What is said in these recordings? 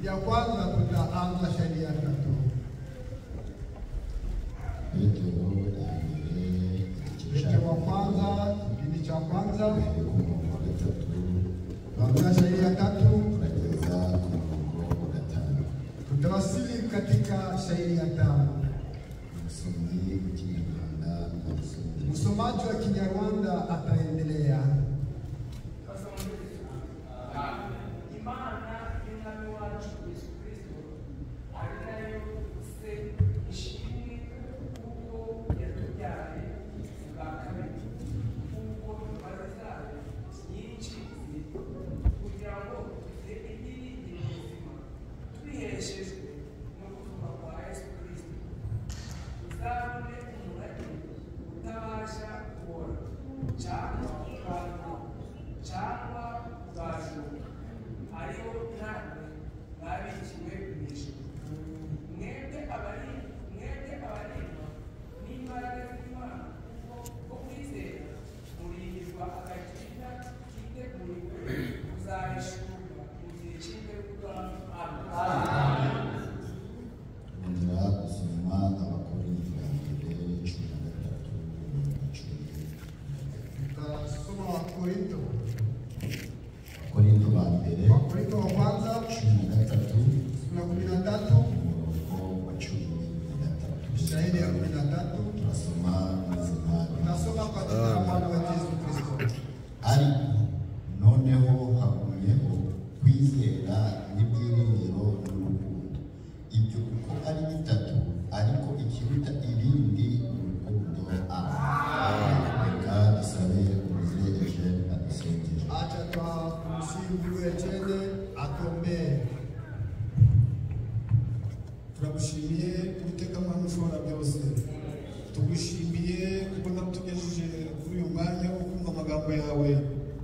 Ya kwanza tutaanza shairi ya tatu. Petero ya mbere igice cya Petero wa kwanza kipindi cha kwanza mbere ku murongo wa gatatu tuanza shairi ya tatu turageza ku murongo wa gatanu. Tutawasili katika shairi ya tano. Umusomyi w'ikinyarwanda n'umusomyi Msomaji wa Kinyarwanda ataendelea. Imana y'Umwami wacu Yesu Kristo ari nayo Se ishimwe kuko yatubyaye ubwa kabiri kuko imbabazi zayo nyinshi ziri kugira ngo tugire ibyiringiro bizima tubiheshejwe no kuzuka kwa Yesu Kristo tuzabone umurage utabasha kubora cyangwa kwandura cyangwa kuzajuka ariwo namwe mwabikiwe mu ijuru. Mwebwe abarindwa n'imbaraga z'Imana kuko kwizera murindirwa agakiza kiteguriwe kuzahishurwa mu gihe cy'imperuka. Amen. Twongera gusoma Abakorinto ba mbere 13 umurongo wa 10. Tutasoma Wakorinto. Abakorinto ba mbere Wakorinto wa kwanza 13 sura 13 umurongo wa 13. shairi ya 13. Turasoma mu izina rya Tutasoma kwa jina la Bwana wetu Yesu Kristo. Ariko noneho hagumyeho kwizera n'ibyiringiro n'urukundo, ibyo uko ari bitatu, ariko ikiruta ibindi ni urukundo. Amen. Reka dusabe Umuzire Eugene adusengere. Acha twamsihi ndugu Etienne atuombee. Turagushimiye Uwiteka Mana ushobora byose, tugushimiye kubona tugejeje kuri uyu mwanya wo kumva amagambo yawe,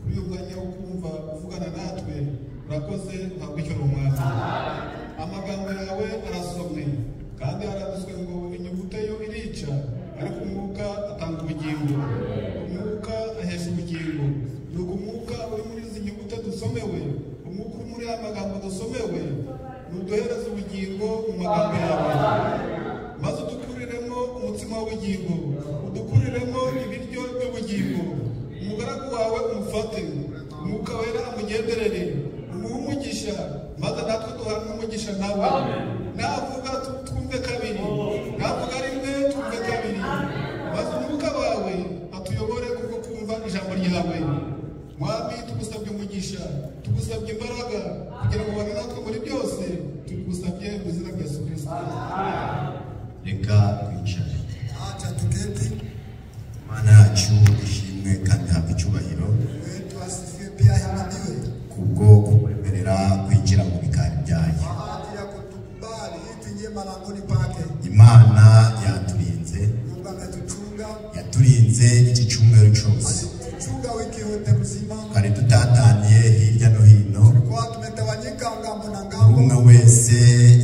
kuri uyu mwanya wo kumva uvugana natwe. Urakoze, ntabwo icyo umwanya. Amagambo yawe arasomwe kandi haranditswe ngo inyuguti yo irica, ariko umwuka atanga ubugingo, umwuka ahesha ubugingo. Nuko umwuka uri muri izi nyuguti dusomewe, umwuka uri muri aya magambo dusomewe, nuduhereze ubugingo mu magambo yawe, maze udukuriremo umutsima w'ubugingo, udukuriremo ibiryo by'ubugingo. Umugaragu wawe umufate, umwuka wera amugenderere, umuhe umugisha, maze natwe duhabwe umugisha nawe. Navuga twumve kabiri, navuga rimwe twumve kabiri, maze umwuka wawe atuyobore kubwo kumva ijambo ryawe. Mwami, tugusabye umugisha, tugusabye imbaraga kugira ngo ubane natwe muri byose, tubigusabye mu izina rya Yesu Kristo. Reka twicare. Acha tuketi. Imana yacu ishimwe kandi ihabwe icyubahiro Wetu asifiwe pia ahimidiwe kubwo kutwemerera kwinjira mu bikari byayo. kwa ajili ya kutukubali ili tuingie malangoni pake. Imana yaturinze, Mungu ametuchunga, yaturinze iki cyumweru cyose, alituchunga wiki yote mzima. twari dutataniye hirya no hino, Tulikuwa tumetawanyika ngambo na buri ngambo, umwe wese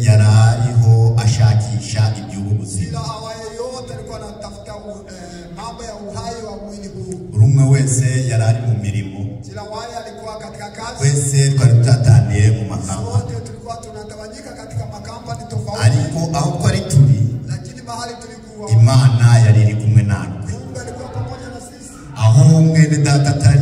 yari ariho ashakisha iby'ubu buzima, kila awaye yote alikuwa anatafuta mambo ya uhai wa mwili huu. buri umwe wese yari ari mu mirimo, Kila waye alikuwa katika kazi, twese twari dutataniye mu makamba, sote tulikuwa tunatawanyika katika makampani tofauti, ariko aho twari turi lakini mahali tulikuwa Imana yari iri kumwe natwe. Mungu alikuwa pamoja na sisi. Aho mwene data atari,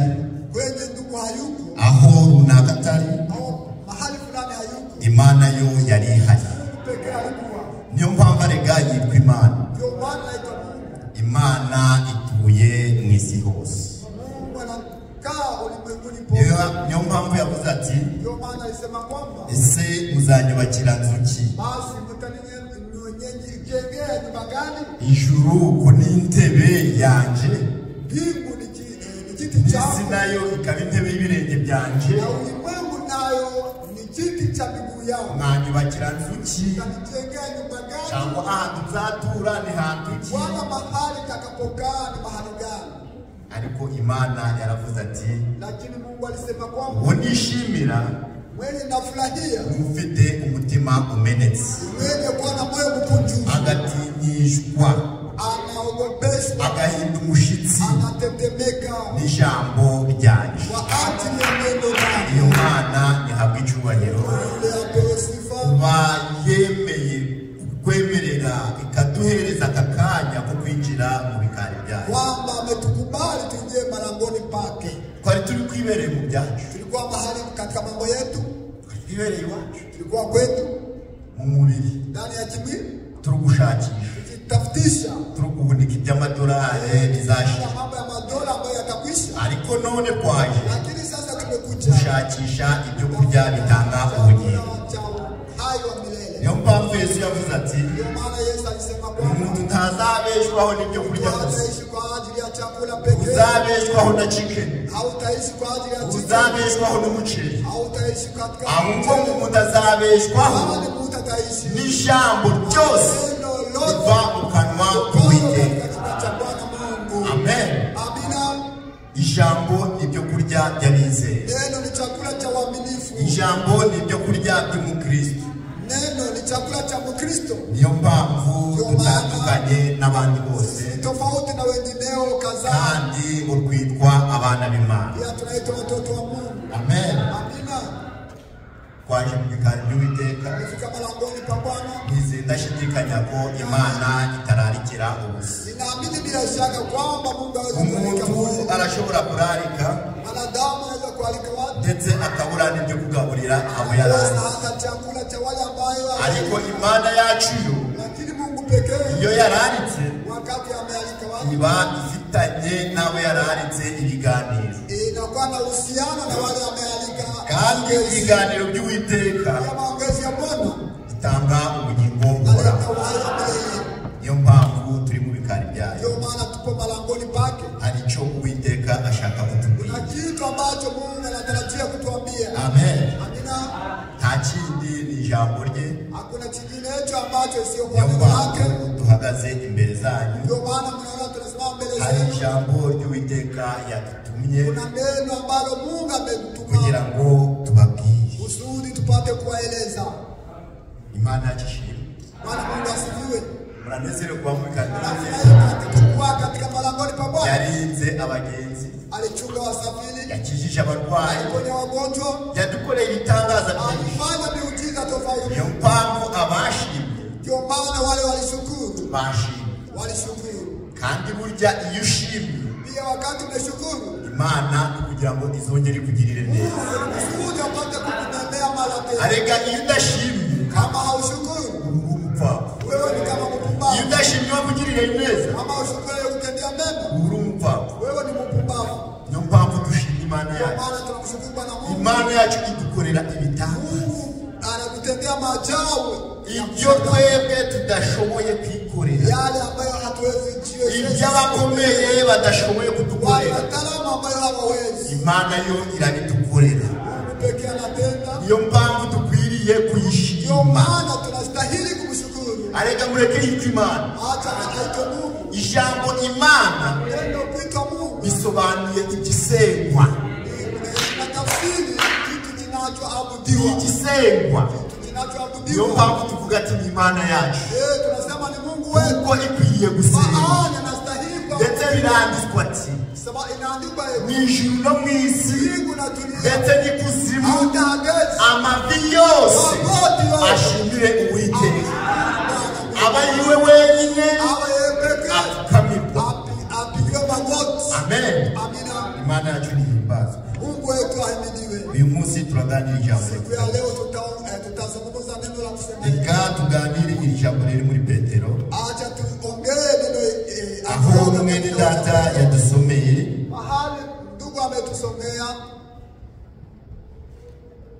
Kwenye ndugu hayuko aho runaka atari, au mahali fulani hayuko, Imana yo yari ihari. Mungu pekee alikuwa. Niyo mpamvu arega yitwa Imana. Ndio maana naitwa Mungu. Imana ituye mu isi hose. Mungu anakaa ulimwenguni pote. Niyo mpamvu yavuze ati Ndio maana alisema kwamba ese muzanyubakira nzu ki? basi mtanijengea nyumba gani? Ijuru ko ni intebe yanje, Mbingu ni kiti n'isi changu nayo ikaba intebe y'ibirenge byanje, na ulimwengu nayo ni kiti cha miguu yangu. mwanyubakira nzu ki? Mtanijengea nyumba gani? Cyangwa ahantu nzatura ni hantu ki? Wala mahali takapokaa ni mahali gani? Ariko Imana yaravuze ati Lakini Mungu alisema kwamba uwo nishimira mwenye nafurahia ni ufite umutima umenetse, mwenye kuwa na moyo mkunjufu, agatinyishwa, anaogopeshwa, agahinda umushyitsi anatetemeka n'ijambo ryanjye. kwa ajili ya neno Iyo lake. Mana ihabwa icyubahiro. Yule apewe sifa. mu byacu. Tulikuwa mahali katika mambo yetu. Twibereye iwacu. Tulikuwa kwetu. Mu mubiri. Ndani ya kimwili. Turi gushakisha. Tukitafutisha. Turi guhunika iby'amadolari bizashira. Mambo ya madola ambayo yatakwisha. Ariko none kwaje. Lakini sasa tumekuja. Gushakisha ibyo kurya bitanga ubugingo. Niyo mpamvu Yesu yavuze ati umuntu ntazabeshwaho n'ibyo kurya gusa, uzabeshwaho na chicken, uzabeshwaho n'umuceri, ahubwo umuntu azabeshwaho n'ijambo ryose riva mu kanwa k'Uwiteka. Amen. Ijambo ni ibyo kurya by'abizera. Ijambo ni ibyo kurya by'umukristo. Neno ni chakula cha Mkristo. Niyo mpamvu dutandukanye n'abandi bose. Tofauti na wengineo kadhaa. Kandi ngo twitwa abana b'Imana. Pia tunaitwa watoto wa Mungu. Amen. Amina. Twaje mu gikari by'Uwiteka. Tumefika malangoni pa Bwana. Nizeye ndashidikanya ko Imana itararikira ubusa. Ninaamini bila shaka kwamba Mungu hawezi kualika Umuntu arashobora kurarika. Wanadamu anaweza kualika watu. Ndetse akabura n'ibyo kugaburira abo yararize. Hata chakula cha wale ambayo ariko Imana yacu yo, lakini Mungu pekee iyo yararitse wakati amealika watu iba ifitanye n'abo yararitse ibiganiro. Inakuwa na uhusiano na wale amealika. Kandi ibiganiro by'Uwiteka maongezi ya Bwana bitanga ubugingo buhoraho. Niyo mpamvu turi mu bikari byayo. Ndio maana tupo malangoni pake. Hari icyo Uwiteka ashaka kutubwira. Kuna kitu ambacho Mungu anatarajia kutuambia. Amen. Amina. Nta kindi ni ijambo rye. Hakuna kinginecho ambacho sio kwa neno lake. Duhagaze imbere zanyu. Ndio maana mnaona tunasimama mbele zenu. Hari ijambo ry'Uwiteka yadutumye. Kuna neno ambalo Mungu ametutuma kugira ngo tubabwire. Kusudi tupate kuwaeleza. Imana yacu ishimwe. Bwana Mungu asifiwe. Muranezerewe kuba muri kuwa katika malangoni pa Bwana. Yarinze abagenzi. Alichunga wasafiri. Yakijije abarwayi. Aliponya wagonjwa. Yadukoreye ibitangaza byinshi. Alifanya miujiza tofauti. Niyo mpamvu abashimye. Ndio maana wale walishukuru. Bashimye. Walishukuru. Kandi burya iyo ushimye, pia wakati umeshukuru, Imana kugira ngo izongere ikugirire neza. Kusudi upate kukunemea mara tena. Arega iyo udashimye, kama haushukuru, uri umupfapfa. Wewe ni kama mpumbavu. Iyo udashimye wakugirire neza, kama ushukuru kutendea mema, uri umupfapfa. Wewe ni mpumbavu. Niyo mpamvu dushima Imana yacu. Maana tunamshukuru Bwana Mungu. Imana yacu idukorera ibitangaza. Mungu anatutendea maajabu. Ibyo twebwe tudashoboye kwikorera. Yale ambayo hatuwezi jiwezesha. Ibyo abakomeye badashoboye kudukorera. Wataalamu ambayo hawawezi. Imana yo irabidukorera. Mungu pekee anatenda. Niyo mpamvu dukwiriye kuyishima. Ndio maana tunastahili kumshukuru. Areka mureke yitwa Imana. Acha aitwe Mungu. Ijambo Imana neno kuitwa Mungu bisobanuye igisengwa. Na tafsiri kitu kinachoabudiwa. Igisengwa. Kitu kinachoabudiwa. Niyo mpamvu tuvuga ati ni Imana yacu. Tunasema ni Mungu wetu. Kuko ikwiye gusengwa. Maana anastahili kwa Ndetse biranditswe ati sema inaandikwa mu ijuru no mu isi mbingu na dunia ndetse n'ikuzimu hata hagezi amavi yose magoti yote ashimire Uwiteka. Aba yiwe wenyine awe yeye pekee apfukamirwa. Apigiwe magoti. Amen. Amina. Imana yacu nihimbazwe. Mungu wetu ahimidiwe. Uyu munsi turaganira ijambo. Siku ya leo tutazungumza neno la kusema. Reka tuganire iri jambo riri muri Petero. Acha tuongee neno aho mwene data yadusomeye. Mahali ndugu ametusomea.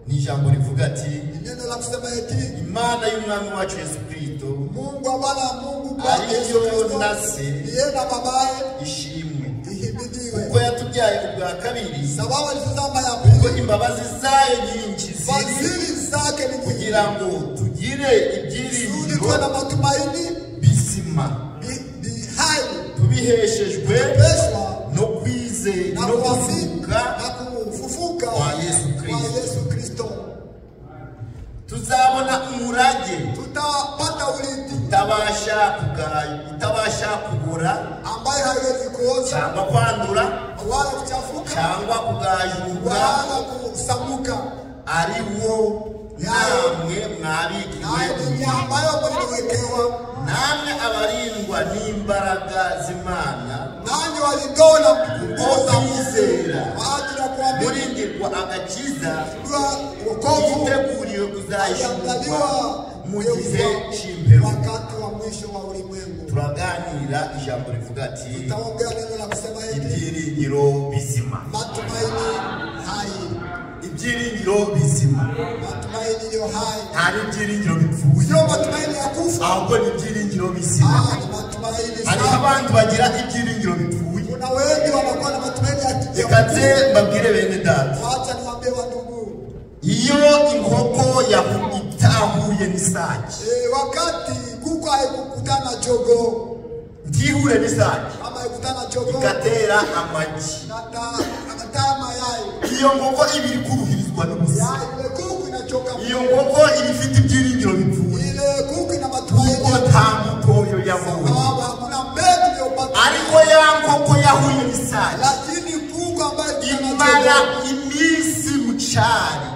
Ni ijambo rivuga ati neno la kusema eti Imana y'Umwami wacu Yesu Kristo Mungu wa Bwana Mungu kwa ariyo Yesu Kristo na se yeye na babaye ishimwe ihimidiwe. Kuko yatubyaye ubwa kabiri sababu alituzama ya kuko pili imbabazi zayo nyinshi ziri fadhili zake ni nyingi kugira ngo tugire ibyiringiro tuwe na matumaini bizima hai tubiheshejwe tupeshwa no kwizera na no kuamini kuzuka na kufufuka kwa Yesu kwa Kristo. Yesu Kristo. Tuzabona umurage tutapata urithi utabasha kubora ambaye haiwezi kuoza cyangwa kwandura wala kuchafuka cyangwa kugajuka wala kusamuka ari wo Namwe mwabikiwe ambayo mliwekewa, namwe abarindwa n'imbaraga z'Imana, nanyi walindona kuko kwizera kwa ajili ya kuamini murindirwa agakiza kwa wokovu yiteguriwe kuzahishurwa aliandaliwa mu gihe cy'imperuka. wakati wa mwisho wa ulimwengu. Turaganira ijambo rivuga ati Tutaongea neno la kusema hivi, ibyiringiro bizima, matumaini hai, ibyiringiro bizima. matumaini iliyo hai, Nta ibyiringiro bipfuye, sio matumaini ya kufa, ahubwo ni ibyiringiro bizima. ni matumaini Hariho safi. abantu bagira ibyiringiro bipfuye. Kuna wengi wanakuwa na matumaini ya Reka nze mbabwire bene data, Wacha niwaambie wandugu, iyo inkoko itahuye n'isake, wakati kuku haikukutana na jogoo ntihure n'isake ama haikukutana na jogoo igatera amagi, akataa mayai, iyo nkoko iba iri kuruhirizwa n'ubusa. ile kuku inachoka, Iyo nkoko iba ifite ibyiringiro bipfuye, ile kuku ina matumaini kuko nta mbuto yo yabonye. sababu hakuna mbegu iliyopata, Ariko ya nkoko yahuye n'isake lakini kuku ambayo ilikutana na imara jogoo iminsi mu cyari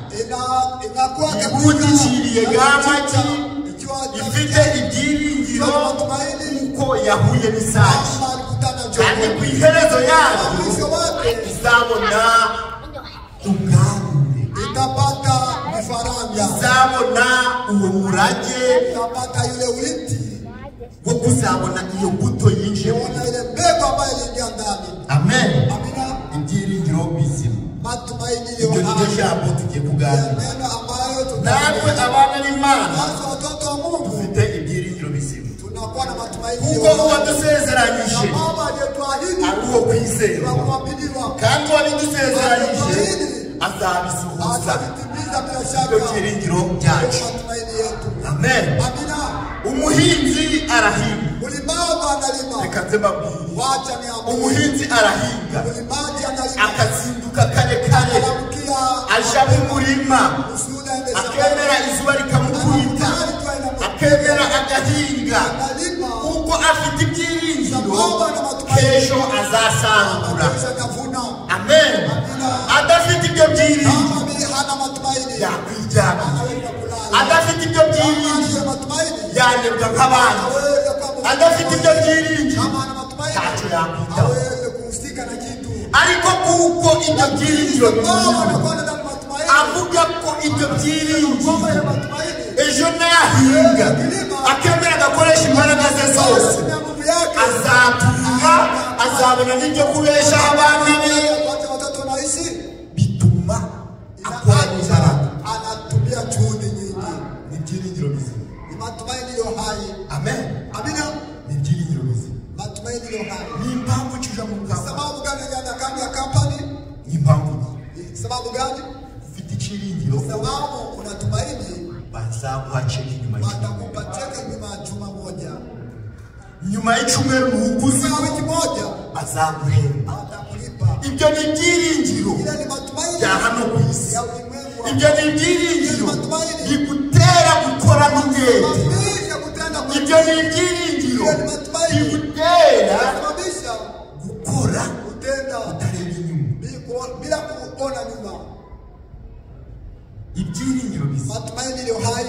inakuwa ibundikiriye ya magi, ikiwa ifite ibyiringiro matumaini kuko yahuye n'isake, kama alikutana na kandi jogoo ku iherezo yayo mwisho wake izabona ubwabure, itapata vifaranga, izabona uwo murage itapata yule uliti, wo kuzabona iyo mbuto yinjiye. kuona ile mbegu ambayo iliingia ndani. Amen. Amina. Ibyiringiro bizima, Matumaini ibyo iliyo niryo hai jambo tugiye kuganira. neno ambayo Natwe tuna abana b'Imana sasa watoto wa Mungu dufite ibyiringiro bizima, tunakuwa na matumaini kuko iliyo hai. uwadusezeranyije Na Baba aliyetuahidi ari uwo kwizerwa, wa kuaminiwa kandi uwabidusezeranyije azabisohoza. atatimiza bila Ibyo shaka. byiringiro Ndio byacu. matumaini yetu. Amen. Amina. Umuhinzi arahinga, Mlimaji analima, reka nze mbabwire, wacha niambie, umuhinzi arahinga mlimaji analima, akazinduka kare kare, anaamkia aja mu murima, usuda ende shambani, akemera izuba rikamukubita, anakubali tu aenda akemera agahinga, analima, kuko afite ibyiringiro k'ejo azasarura. kesho atavuna. Amen. Adafite ibyo byiringiro Kama vile hana matumaini, yakwiryamira, anaweza kulala. adafite ibyo Kama byiringiro hana matumaini, yanebwa nk'abandi, anaweza kuwa adafite ibyo byiringiro kama hana matumaini, ntacyo yakwitaho. hawezi kuhusika na kitu. Ariko kuko ibyo byiringiro Baba bimuriwe, anakuwa na matumaini, avuga ko ibyo byiringiro kwamba ile matumaini ejo nahinga akemera agakoresha imbaraga ze zose, na nguvu yake azatunga, azabona n'ibyo kubeshaho abana be, wacha watoto wanaishi, bituma akora imbaraga. anatumia juhudi nyingi. Ni ibyiringiro bizima. Ni matumaini iliyo hai. Amen. Amina, Ni ibyiringiro bizima. matumaini iliyo hai. Ni impamvu ki uja mu rugamba? Sababu gani unaenda kambi ya kampani? Ni impamvu ki? Sababu gani? Ufite icyiringiro Sababu unatumaini bazaguha cheki nyuma y'icyumweru. watakupa cheki nyuma ya juma moja, Nyuma y'icyumweru ni nyuma ya wiki moja bazaguhemba. watakulipa. Ibyo ni ibyiringiro Ile ni matumaini bya hano ku isi. ya ulimwengu. Ibyo ni ibyiringiro bigutera gukora n'umwete. Mabisha kutenda kwa Ibyo ni ibyiringiro bigutera sababisha gukora kutenda utareba inyuma. bila kuona nyuma. Ibyiringiro bizima. Matumaini iliyo hai,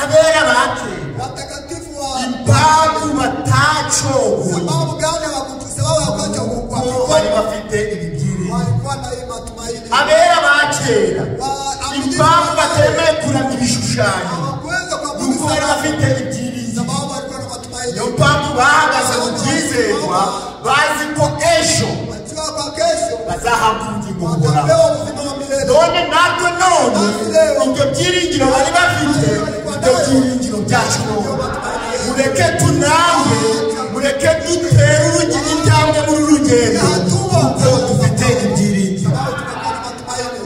Abera ba kera watakatifu wa impamvu batacogoye sababu gani hawakutu- sababu hawakuacha ko kwa bari bafite ibi byiringiro. walikuwa na hii matumaini. Abera ba kera Waaminifu impamvu batemeye kuramya ibishushanyo hawakuweza kuabudu nuko bari sanamu, bafite ibyiringiro. sababu walikuwa na matumaini. Niyo mpamvu bahagaze mu byizerwa, bazi ko ejo Wajua kwa kesho bazahabwa ubugingo buhoraho. watapewa uzima wa milele. None natwe none ibyo byiringiro bari bafite, ibyo byiringiro byacu none mureke tunambe, mureke dutere urugira intambwe muri uru rugendo, kuko dufite ibyiringiro. Sababu tunakuwa na matumaini.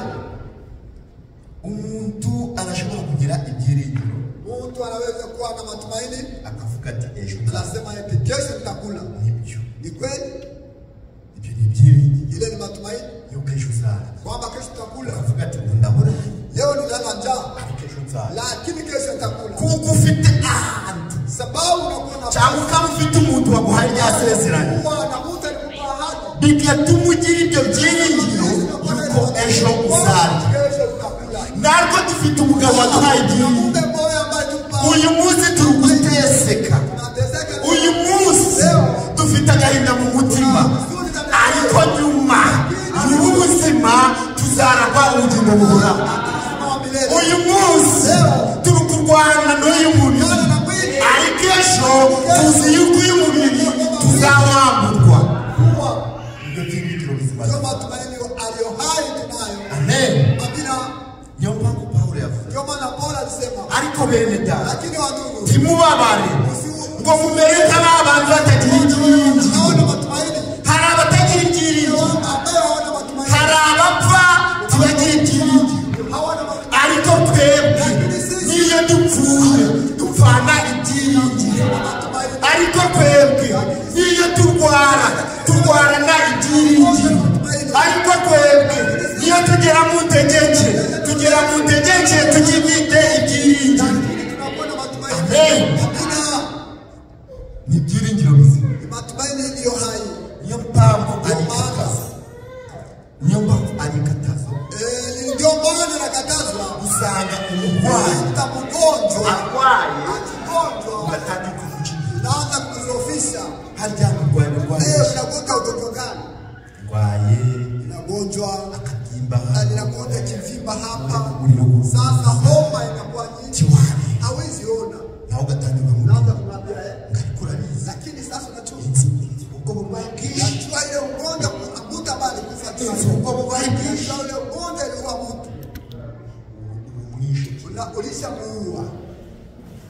Umuntu arashobora kugira ibyiringiro Mtu anaweza kuwa na matumaini, akavuga ati ejo nzarya. anasema eti kesho nitakula. Nibyo, Ni kweli, ibyo ni ibyiringiro ile ni matumaini yuko ejo uzarya. kwamba kesho tutakula. Akavuga ati ubu ndabura, Leo nilala njaa, ariko ejo nzarya, lakini kesho nitakula, kuko ufite ahantu sababu unakuwa na cyangwa ukaba ufite umuntu waguhaye rya sezerano, kuwa na mtu alikupa ahadi bigatuma ugira ibyo byiringiro yuko ejo uzarya. kesho utakula. Natwe dufite umugabo waduhaye ibyiringiro. Uyu munsi turi guteseka, uyu munsi dufite agahinda mu mutima, ariko nyuma y'ubuzima tuzaragwa ubugingo buhoraho. Uyu munsi turi kurwana n'uyu mubiri, ariko ejo tuzi yuko uyu mubiri tuzawamburwa. Ibyo byiringiro bizima. Amen. Niyo mpamvu Pawulo yavuze, ariko bene data ntimubabare ngo mumere nk'abantu batagira ibyiringiro. Hari abatagira ibyiringiro, hari abapfa ntibagira ibyiringiro, ariko twebwe n'iyo dupfuye dupfana ibyiringiro. Ariko twebwe n'iyo turwara turwarana ibyiringiro. Ariko twebwe niyo tugera mu ntegeke, tugera mu ntegeke tugifite ibyiringiro. Amen. Ni ibyiringiro bizima. Niyo mpamvu ari ikatazo, niyo mpamvu ari ikatazo. Usanga umurwayi arwaye ugatangira kumukiza. Harya murwayi murwaye akabyimba hapa, sasa homa inakuwa nyingi, hawezi ona. Nawe ugatangira kumwambia, ariko urabizi, lakini sasa unajua ubwo burwayi bwinshi, unajua ile ugonjwa mtu ambaye alikufa, ubwo burwayi bwinshi, ile ugonjwa ilikuwa mtu ulishamuua,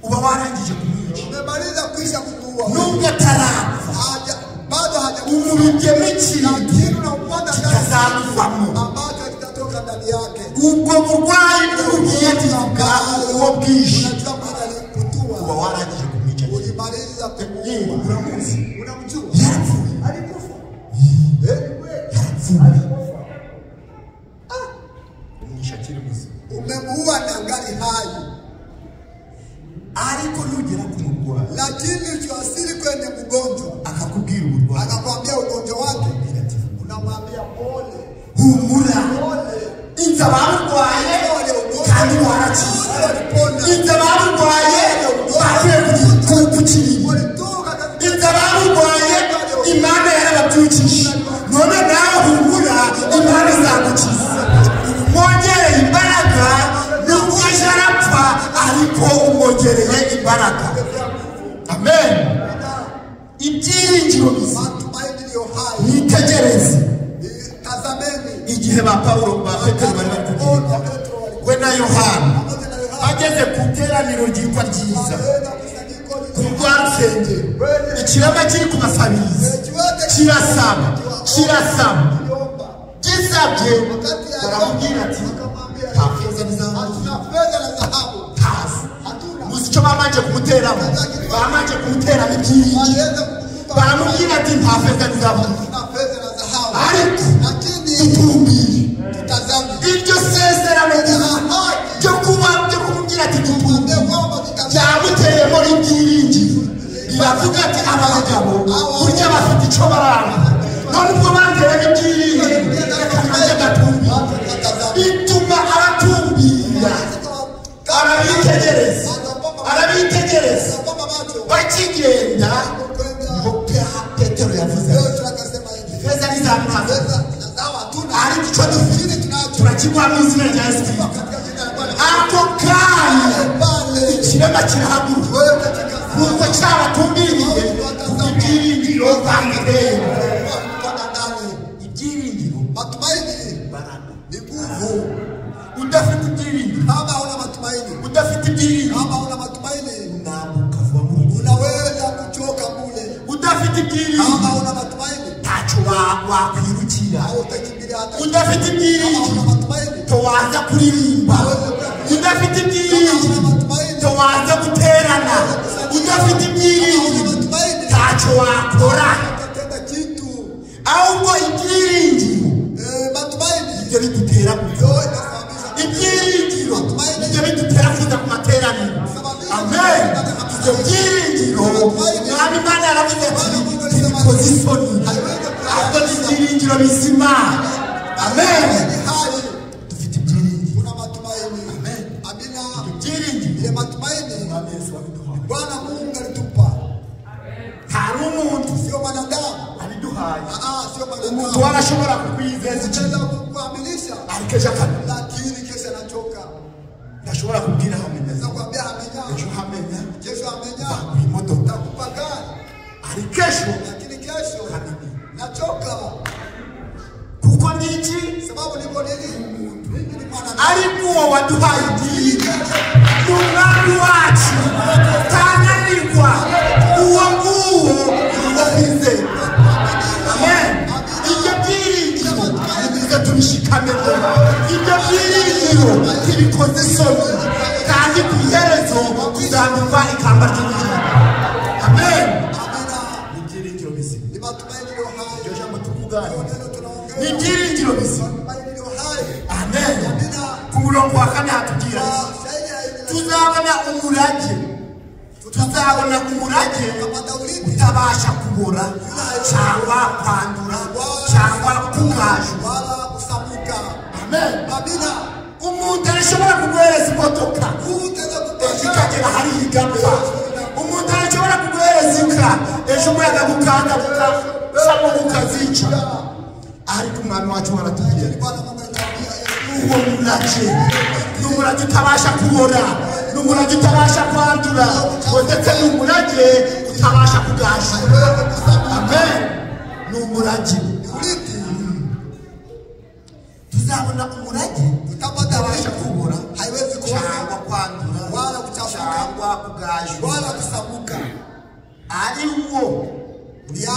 uba warangije kumwica, umemaliza kuisha kumuua, nubwo atarapfa bado hajakufa, umubibyemo ikintu kitazamuvamo ambacho kitatoka ndani yake. Ubwo burwayi bw'ugiye tuvuga uwo bwinshi, uba warangije kumwica, ulimaliza kumuua. Uramuzi, unamjua, yarapfuye, alikufa, yarapfuye, umwisha akiri muzima, umemuua na ngali hai. Ariko nugera ku murwayi, lakini ukiwasili kwenye mgonjwa akakubwira uburwayi, akakwambia ugonjwa wake, unamwambia pole, humura, pole, inza barwaye kandi warakize, inza barwaye bavuye ku kiriri, inza barwaye Imana yarababyukije, none nawe humura, Imana izagukiza. Umwongereye imbaraga, nubwo aje arapfa, ariko umwongereye imbaraga. Amen. Ibyiringiro bizima, mwitegereze igihe ba Pawulo ba Petero bari bari kugenda we na Yohana bageze ku iteraniro ryitwa ryiza ku rwa rusengero, ikirama kiri kubasabiriza kirasaba kirasaba gisabye, baramubwira ati nta feza n'izahabu, ntazi. Muzi icyo babanje kumuteramo? Babanje kumuteramo ibyiringiro, baramubwira ati nta feza n'izahabu, ariko dutumbire iryo sezerano ryo kuba ryo kumubwira ati dutumbire byamuteyemo ibyiringiro. Biravuga ati abagabo burya bafite icyo baranga, none ubwo bateyemo ibyiringiro reka nanjye gatumbire. Bituma abatumbira arabitegereza, arabitegereza bakigenda. Niho Petero yavuze feza n'izahabu, ariko icyo dufite turakiguha mu izina rya Yesu Kristo. Ako kanya ikirema kirahaguruka kuko cyabatumbiriye ibyiringiro bamuteye. Ibyiringiro imbaraga. Udafite ibyiringiro, udafite ibyiringiro unambuka vuba mu rugendo. Udafite ibyiringiro ntacyo wakwirukira. Udafite ibyiringiro towaza kuririmba. Udafite ibyiringiro towaza guterana. Udafite ibyiringiro ntacyo wakora. Ahubwo ibyiringiro ibyo bidutera gukora, ibyiringiro ibyo bidutera kuza ku materaniro. Amen. Ibyo byiringiro Mwami Imana yaravuze ati ntibikoze isoni, ahubwo ni ibyiringiro bizima. Amen. Dufite ibyiringiro. ikintu, Anaweza kukuaminisha, ariko ejo akamenya. Lakini kesho anachoka. Ndashobora kubwira hamenya, Naweza kuambia hamenya, ejo hamenya kesho hamenya, nzaguha imodoka, nitakupa gari, ariko ejo lakini kesho hamenya, nachoka. Kuko ni iki? Sababu niko nini? Mimi ni mwanadamu. Ariko uwo waduhaye igihe ni umwami wacu utananirwa, uwo nguwo ni uwo kwizera. Amen. Ibyo byiringiro nimuze tubishikamemo, ibyo byiringiro ntibikoze isoni, kandi ku iherezo tuzambikwa ikamba ry'ubugingo. Amen. Amina. Ni ibyiringiro bizima. Ni matumaini iliyo hai. Iryo jambo tukuganira Ndio neno tunaongea. ni ibyiringiro bizima. Matumaini iliyo hai. Amen. Amina. Ku murongo wa kane hatubwira Kwa ati, shahidi ya hili tuzabona umurage, tuzabona umurage tutapata urithi utabasha kubora cyangwa kwandura cyangwa kugajwa. wala kusamuka. Amen. Amina. Umuntu arashobora kuguhereza imodoka, Utaweza ejo kupata ikagera hariya igapfa. Umuntu arashobora kuguhereza inka, ejo umuyaga gukanda gukasamo ukazica. Ariko umwami wacu waratubwira ati, Bwana Mungu alituambia uwo murage ni umurage utabasha kubora, ni umurage utabasha kwandura, ndetse ni umurage utabasha kugasha. haiwezi kusamuka. Amen. Ni umurage. Ni urithi. Tuzabona umurage Tutapata utabasha urithi. kubora Haiwezi kuoza cyangwa kwandura wala kuchafuka cyangwa kugajwa, wala kusamuka. ari wo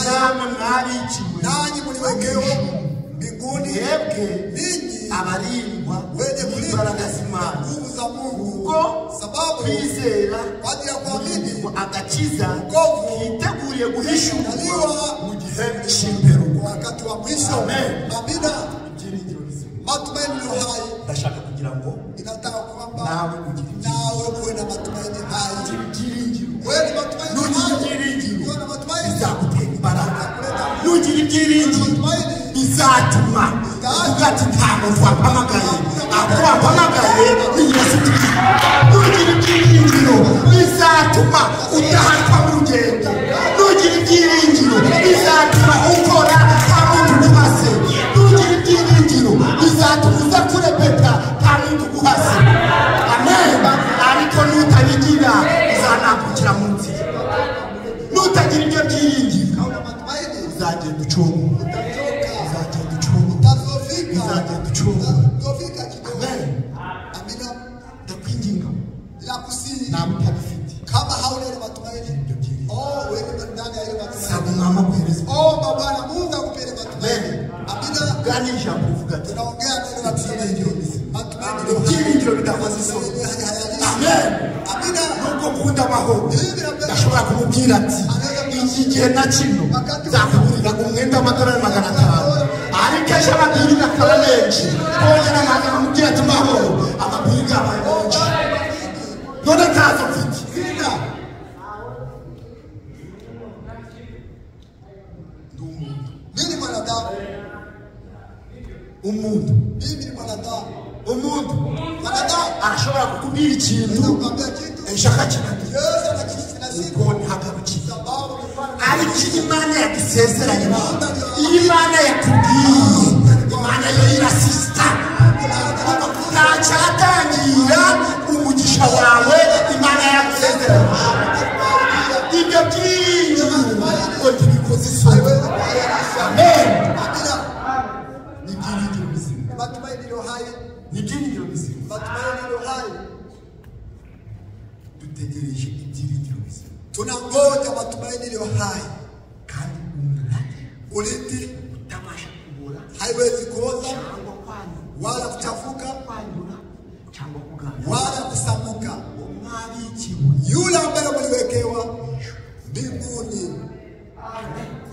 namwe mwabikiwe Nanyi mliwekewa mbinguni, mwebwe ninyi abarindwa wenye kulindwa n'imbaraga z'Imana, nguvu za Mungu, kuko sababu kwizera kwa ajili ya kuamini agakiza wokovu kiteguriye guhishurwa Kaliwa mu gihe cy'imperuka. kwa wakati wa mwisho. Amen. Amina. Ibyiringiro bizima. Matumaini iliyo hai Ndashaka kugira ngo inataka kwamba nawe ugire nawe uwe na matumaini hai. ibyiringiro. Wewe ni matumaini Nugira hai. ibyiringiro Uwe na matumaini. bizagutera imbaraga, nugira ibyiringiro Matumaini bizatuma uvuga ati nta muntu wampamagaye, ahubwo wampamagaye ni Yesu Kristo. Nugira ibyiringiro bizatuma udahatwa mu rugendo, nugira ibyiringiro bizatuma ukora nta muntu uguhase, nugira ibyiringiro bizatuma uza kurepeta nta muntu uguhase. Amen. Ariko nutabigira uzanambukira mu nzira, nutagira ibyo byiringiro hauna matumaini, uzagenda ucunga, utachoka, uzagenda ucunga, utazofika, uzagenda ucunga. utazofika kidogo. Amen. Amina. Ndakwinginga Nakusihi nawe utabifite kama hauna ile matumaini, ibyo byiringiro, oh, wewe ndani ya ile saba matumaini, umwami aguhereza. omba Bwana Mungu akupe ile matumaini. Amina. Bwa ni ijambo rivuga ati Tunaongea neno la kusema hivyo, matumaini ndio hai. ibyiringiro bidakoze isoni. Amen. Amina. Nubwo ukunda amahoro, ndashobora kumubwira ati iki gihe na kino nzakugurira umwenda w'amadolari 500, ariko ejo amabwiriza akaba menshi, kongera nkaza nkamubwira ati mahoro, amabwiriza abaye menshi, none ntazo mfite. Sina. Ndi umuntu. Mimi ni mwanadamu. Umuntu, Mimi ni mwanadamu. umuntu Mwanadamu arashobora kukubwira ikintu naweza kukwambia kitu, ejo akakinanira, Yesu anakishindwa ubwo ntihagarukiye. sababu ni mfano. Ariko iyo Imana yagusezeranye, iyo Imana yakubwiye, Imana yo irasisita, ntacyatangira umugisha wawe Imana yagusezeranye. Ibyo byiringiro ngo ntibikoze isoni. Haiwezi kuahirisha. Amen. Amina. Ni ibyiringiro bizima, Matumaini iliyo hai, ni ibyiringiro bizima. matumaini iliyo hai. Dutegereje ibyiringiro bizima, Tunangoja matumaini iliyo hai, kandi umurage urithi utabasha kubora haiwezi kuoza cyangwa kwandura wala kuchafuka kwandura cyangwa kugana, wala kusamuka. uwo mwabikiwe Yule ambaye mliwekewa mbinguni.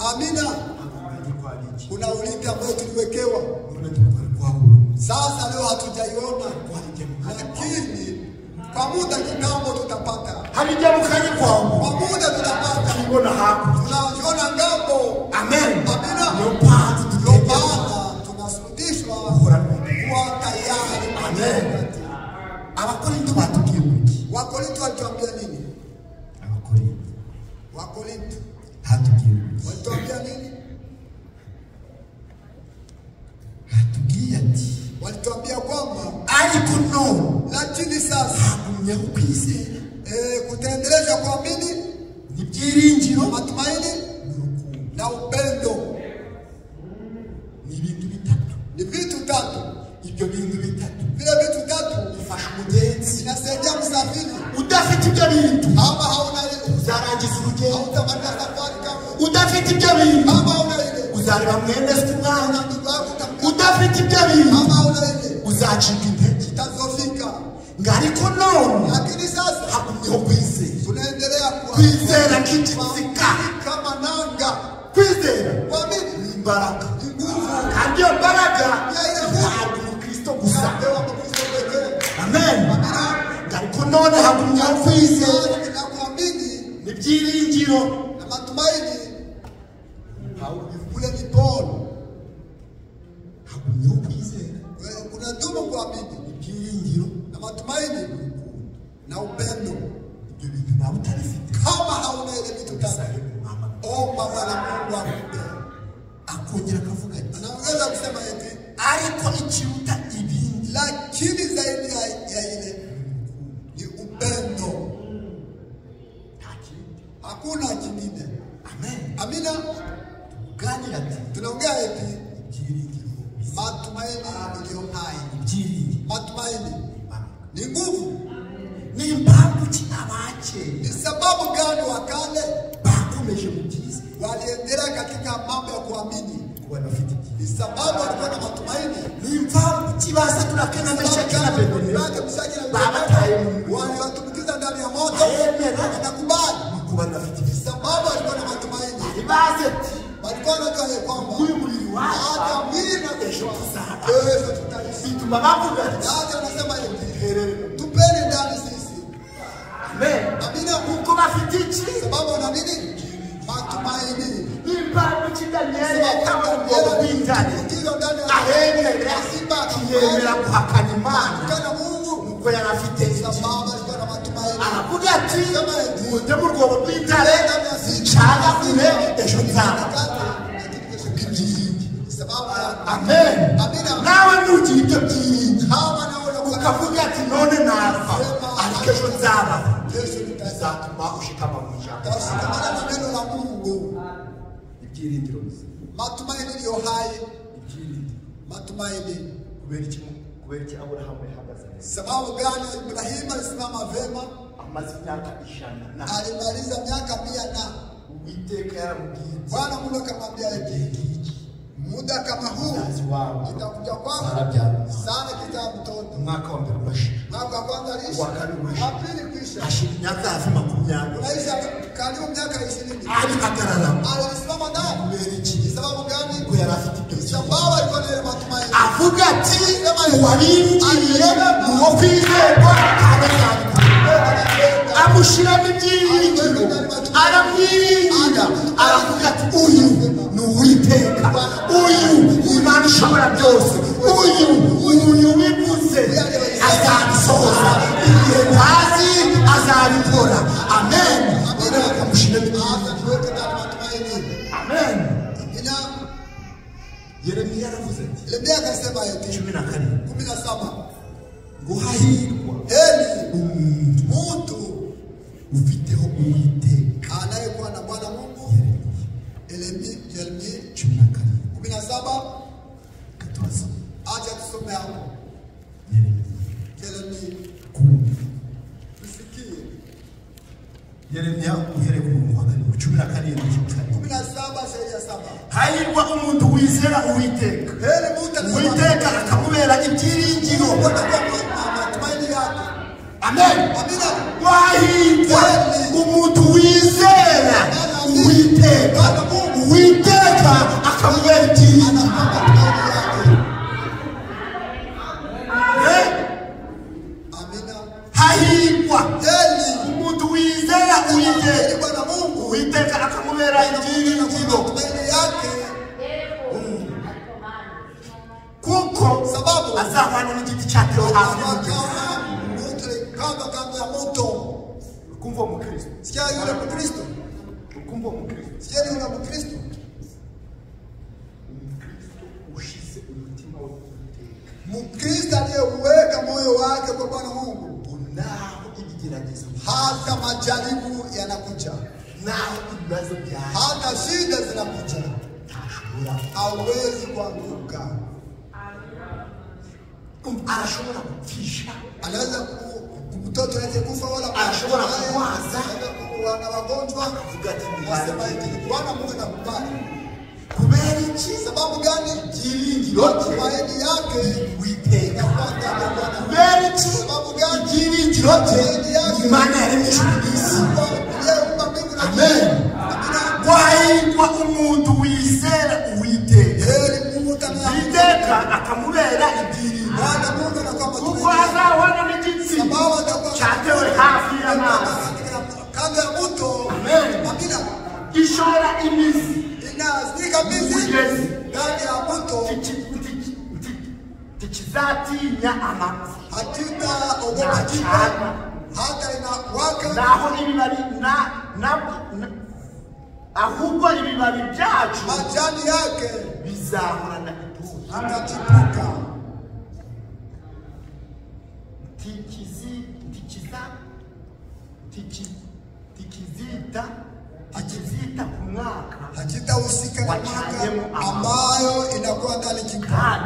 Amina. umurage twabikiwe. Kuna urithi ambao tuliwekewa, None tutwari twawubona, sasa leo hatujaiona, twarijya mu kanya kwawe, lakini kwa muda kitambo tutapata, harijya mu kanya kwawe, kwa muda tutapata, tubona hakurya. tunaona ngambo. Amen. Amina. Niyo mpamvu Ndio dutegereje maana tunasurutishwa guhora twiteguye. kuwa tayari. Amen. Abakorinto batubwiye ngo iki? Wakorinto walituambia nini? Abakorinto Wakorinto hatubwiye ngo iki? walituambia nini? Hatubwiye Walituambia kwamba ariko none lakini sasa hagumyeho kwizera kutaendeleza kuamini n'ibyiringiro matumaini na upendo. Ni ibintu bitatu. Ni vitu tatu. Ibyo bintu bitatu vile vitu tatu bifasha umugenzi, inasaidia msafiri. Udafite ibyo bintu ama hauna ile uzarangiza urugendo. Hautamaliza safari kama udafite ibyo bintu ama hauna ile uzareba mwene se umwana. ndugu yako utamkata. Udafite ibyo bintu ama hauna ile uzacika intege. Utazofika. Ngo ariko none lakini sasa hagumyeho kwizera. Tunaendelea kwizera k'igitsika kama nanga. Kwizera kuamini ni imbaraga, ni nguvu. Kandi iyo mbaraga ntabwo umukristo gusa. Amen. Ariko none hagumyeho kwizera na kuamini n'ibyiringiro na matumaini. Ule ni Paul. Hagumyeho kwizera kunadumu kuamini ibyiringiro na matumaini na upendo. Ibyo bintu nawe utabifite kama hauna ile vitu tatu, omba Bwana Mungu akupe. Akongera akavuga ati anaongeza kusema eti ariko ikiruta ibindi, lakini zaidi ya ile ni upendo. Nta kindi, hakuna kingine. Amen. Amina. Tuganira ati tunaongea eti ibyiringiro, matumaini iliyo hai, ibyiringiro, matumaini ni nguvu. Ni impamvu ki abakera Ni sababu gani wa kale bakomeje mu byiza? Waliendelea katika mambo ya kuamini. Kuba bafite ibyiza. Ni sababu walikuwa na matumaini. Ni impamvu ki ba Saturaka na Meshaki na Abednego babataye mu muriro? Waliwatumbukiza ndani ya moto, Baremera. wanakubali. Ni kuba bafite ibyiza. Sababu walikuwa na matumaini. Ntibazi ati walikuwa wanajua ya kwamba uyu muriro wacu hata mwili na ejo tuzaba. Kesho tutaishi. Bituma bavuga ati hata wanasema hivi, duherere mu muriro. Tupeni ndani sisi. Amen. Amina. Kuko bafite iki? Sababu wana nini? Matumaini. Ni impamvu ki Daniyeli yatawe mu rwobo rw'intare? Aremera, ntiyemera guhakana Imana nuko yari afite Sababu alikuwa na matumaini. Aravuga ati munde mu rwobo rw'intare ncagagure ejo nzaba. Amen. Nawe nugira ibyo byiringiro ukavuga ati none napfa ariko ejo nzabaho, bizatuma ushikama mu ijambo. Utashikamana na neno la Mungu. Ibyiringiro bizima. Matumaini iliyo hai. Ibyiringiro. Matumaini. Kubera iki? Kubera iki Aburahamu yahagaze neza? Sababu gani Ibrahimu alisimama vema? Amaze imyaka 100 na alimaliza miaka 100 na Uwiteka yaramubwiye ati, Bwana Mungu akamwambia eti, muda kama huu Mzazi wawe nitakuja kwako Sara byara umwana. sana kizaa mtoto. Umwaka wa mbere urashira, Mwaka wa kwanza aliisha, uwa kabiri urashira, wa pili kuisha, hashira imyaka hafi 20, unaisha karibu miaka 20. arihagarara. Alisimama ndani. Kubera iki? Ni sababu gani? Kuko yari afite ibyo Ni byiringiro. sababu alikuwa na ile matumaini. Avuga ati uwabimbwiye ni uwo kwizerwa kandi azabikora. Amushyiramo ibyiringiro, aramwiringira, aravuga ati uyu ni Uwiteka, uyu ni Imana ishobora byose, uyu uyu wivuze azabisohoza, igihe ntazi azabikora. Amen. Amushyiramo ibyiringiro. Tuweke ndani matumaini. Amen. Amina. Yeremiya yaravuze ati Yeremia akasema eti 17 17 ngo hahirwa heri umuntu mtu ufiteho Uwiteka. anayekuwa na Bwana Mungu. Yeremia 17 17. Katurasoma. Acha tusome hapo. Yeremiya Yeremia 10. Tusikie. Yeremiya uhereye ku murongo wa karindwi, 17 karindwi. 17 shairi ya 7. Hahirwa umuntu wizera Uwiteka, Heri mtu Uwiteka akamubera ibyiringiro. Kwa matumaini yake. Amen. Amina. Wahirwa umuntu wizera Uwiteka, Uwiteka akamubera ibyiringiro. Amina. Hahirwa Heri umuntu wizera Uwiteka, Bwana Mungu, Uwiteka akamubera ibyiringiro. Matumaini yake. Kuko sababu azahwana n'igiti cyatewe hafi y'umugezi. Kando kando ya moto. Ukumva umukristo. Sikia yule Mkristo. Ukumva umukristo. Sikia yule Mkristo. Umukristo ushize umutima we ku Uwiteka. Mkristo aliyeuweka moyo wake kwa Bwana Mungu, naho ibigeragezo, hata majaribu yanakuja, naho ibibazo byaje, hata shida zinakuja, ntashobora, hawezi kuanguka. Arashobora gupfisha, anaweza mtoto aweze kufa, wala arashobora kurwaza, kuwa na wagonjwa, akavuga ati nasema hivi, Bwana Mungu anakubali. Kubera iki? Sababu gani? Ibyiringiro bye Matumaini yake Uwiteka. Kubera iki? Sababu gani? Ibyiringiro bye Imana yaremye ijuru n'isi. Amen. Wahirwa umuntu wizera Uwiteka, Uwiteka akamubera ibyiringiro, kuko azahwana n'igiti cyatewe hafi y'amazi. Amen. Gishora imizi Mugezi ndani ya mto, tikizatinya amapfa, hatitaogopa kifo, hata inawaka. Naho ibibabi ahubwo ibibabi byacu, majani yake bizahorana itoto, itachipuka. Tikizita ku mwaka, hakitahusika na mwaka ambayo inakuwa ndani kikali,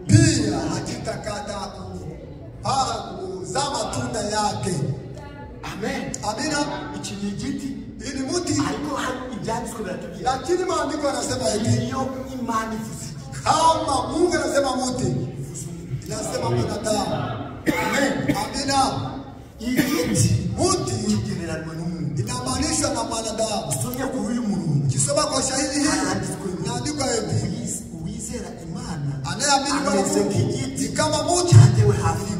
pia hakitakata kuzaa matunda yake. Amen. Amina. Iki ni igiti, ili muti, ariko ibyanditswe biratubwira, lakini maandiko yanasema hivi, iyo Imana ivuze igiti, kama Mungu anasema muti, inasema mwanadamu. Amen. Amina. Igiti muti kigereranywa n'umuntu, inamaanisha na mwanadamu. Usomye kuri uyu murongo, Ukisoma kwa shahidi hii inaandikwa hivi, uwizera Imana anayeamini Bwana ameze Mungu nk'igiti ni kama muti cyatewe hafi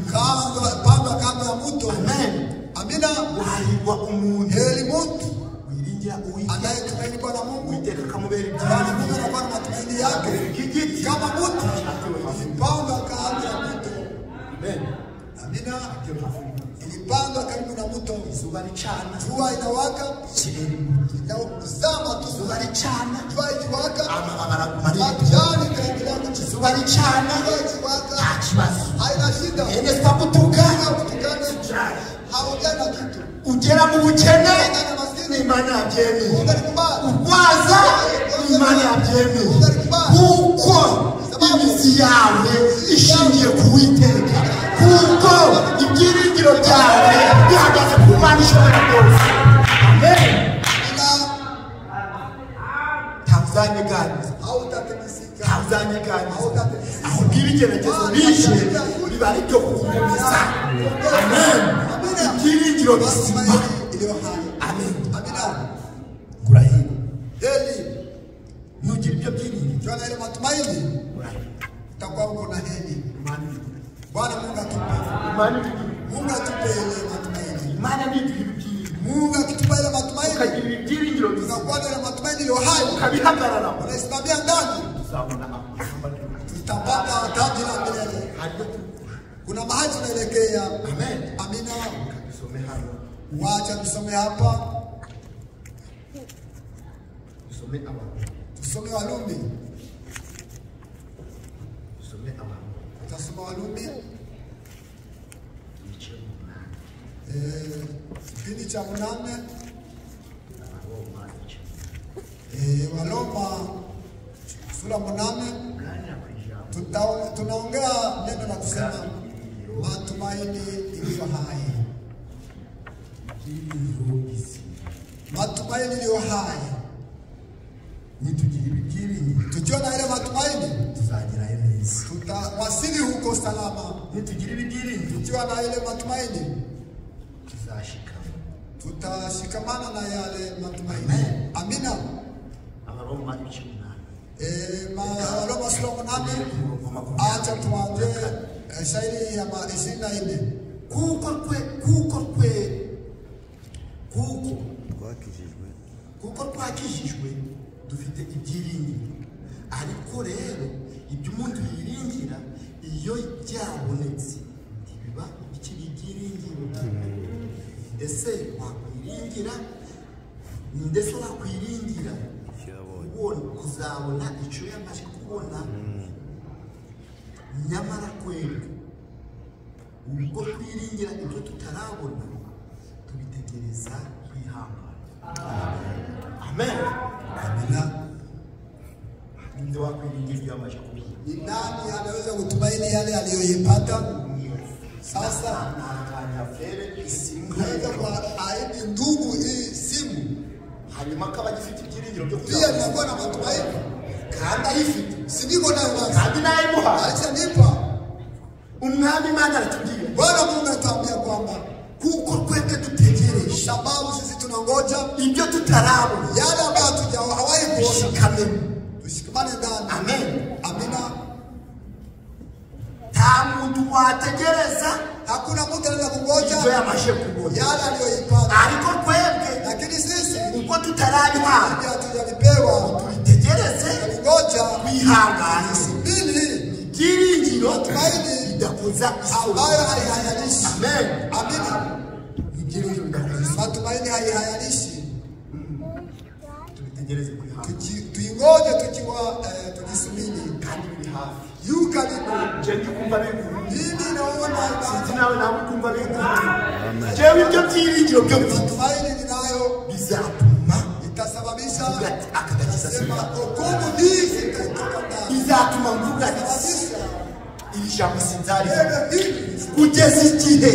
pandwa kando ya mto. Amen. Amina. Wahirwa umuntu Heri mtu wiringira Uwiteka, anayetumaini Bwana Mungu, Uwiteka akamubera Bwana Mungu ibyiringiro, anakuwa na matumaini yake nk'igiti kama muti cyatewe hafi ilipandwa kando ya mto. Amen. Amina. Ilipandwa karibu na mto, Izuba ricana, jua inawaka, ikirere inazaa matunda. Izuba ricana, Jua ikiwaka, amababi araguma ari majani itaendelea kuchipuka. Izuba ricana, Jua ikiwaka, nta kibazo. haina shida. Ene twagutuka, Kutukana haujana kitu. ugera mu bukene Imana yabyemeye, Mungu alikubali. urwaza Imana yabyemeye, kuko imizi yawe ishingiye ku Uwiteka, kuko ibyiringiro byawe bihagaze ku Mana ishobora byose. Amen. Amina. Ntawuzanyeganyiza, Hautatikisika. ntawuzanyeganyiza, ahubwo ibigeragezo bije biba ari ibyo kugumiza. Amen. Ibyiringiro bizima. Matumaini iliyo hai. Amen. Amina. Urahirwa Heri nugira ibyo byiringiro, ukiwa na ile matumaini urahirwa. utakuwa uko na heri. Imana ibiduhe. Bwana Mungu atupe. Imana ibiduhe. Mungu atupe ile matumaini. Imana niduha ibyiringiro, Mungu akitupa ile matumaini, ukagira ibyiringiro bizima, tunakuwa na ile matumaini iliyo hai, ukabihagarara, unaisimamia ndani, tuzabona amakamba y'ubugingo. tutapata taji la milele. Hariyo turi kuja. Kuna mahali tunaelekea. Amen. Amina. Dusome hano, Wacha tusome hapa, dusome abantu, tusome Warumi, dusome abantu tutasoma Warumi ibice 8, kipindi cha 8, Abaroma ibice Waroma sura 8. Kuganira ku ijambo Tunaongea neno la kusema matumaini iliyo hai, ibyiringiro bizima. matumaini iliyo hai. Nitugira ibyiringiro, Tukiwa na ile matumaini tuzagerayo neza. tutawasili huko salama. Nitugira ibyiringiro, Tukiwa na ile matumaini tuzashikama. tutashikamana na yale matumaini. Amen. Amina. Abaroma ibice 8, Waroma sura 8, umurongo wa acha tuanze shairi ya 24. Kuko kwe kuko kwe kuko kuko twakijijwe dufite ibyiringiro, ariko rero ibyo umuntu yiringira iyo byabonetse ntibiba bikiri ibyiringiro. Ese wakwiringira ndetse wakwiringira kubona kuzabona icyo yamaze kubona? kubona nyamara kwera ubwo twiringira ibyo tutarabona tubitegereza kwihangana. Amen. Amina. Ninde wakwiringira ibyo yamaze kubona? Ni nani anaweza kutumaini yale aliyoipata? Sasa naweza kuahidi ndugu hii simu hanyuma akaba agifite ibyiringiro byo pia kuzabona ninakuwa na matumaini kandi ayifite si niko nayo basi kandi nayimuha alishanipa. Umwami Imana aratubwira Bwana Mungu anatuambia kwamba kuko twebwe dutegereje sababu sisi tunangoja ibyo tutarabona yale ambayo hatujawahi kuona, dushikamemo. tushikamane ndani. Amen. Amina. Nta muntu wategereza Hakuna mtu anaweza ibyo kungoja yamaze kubona yale aliyoipata, ariko twebwe lakini sisi ubwo tutarabihabwa ndio hatujavipewa, tubitegereze tunangoja twihangane. ili Ibyiringiro Tumaini bidakoza isoni. ambayo haihayalishi. Amen. Amina. Ibyiringiro bidakoza isoni Matumaini haihayalishi. tubitegereze kwihangana Tuingoje tukiwa tukisubiri, kandi biri hafi. yu karibu. Nje ndi kumva biguye Mimi naona sinzi nawe nawe ukumva biguye jewe ibyo byiringiro byo mfite matumaini ninayo bizatuma itasababisha mvuga ati aka gakiza sema sinzakora. wokovu hii sitaitoka ndani, Bizatuma mvuga ati sababisha iri jambo sinzarivuga neno hili kugeza igihe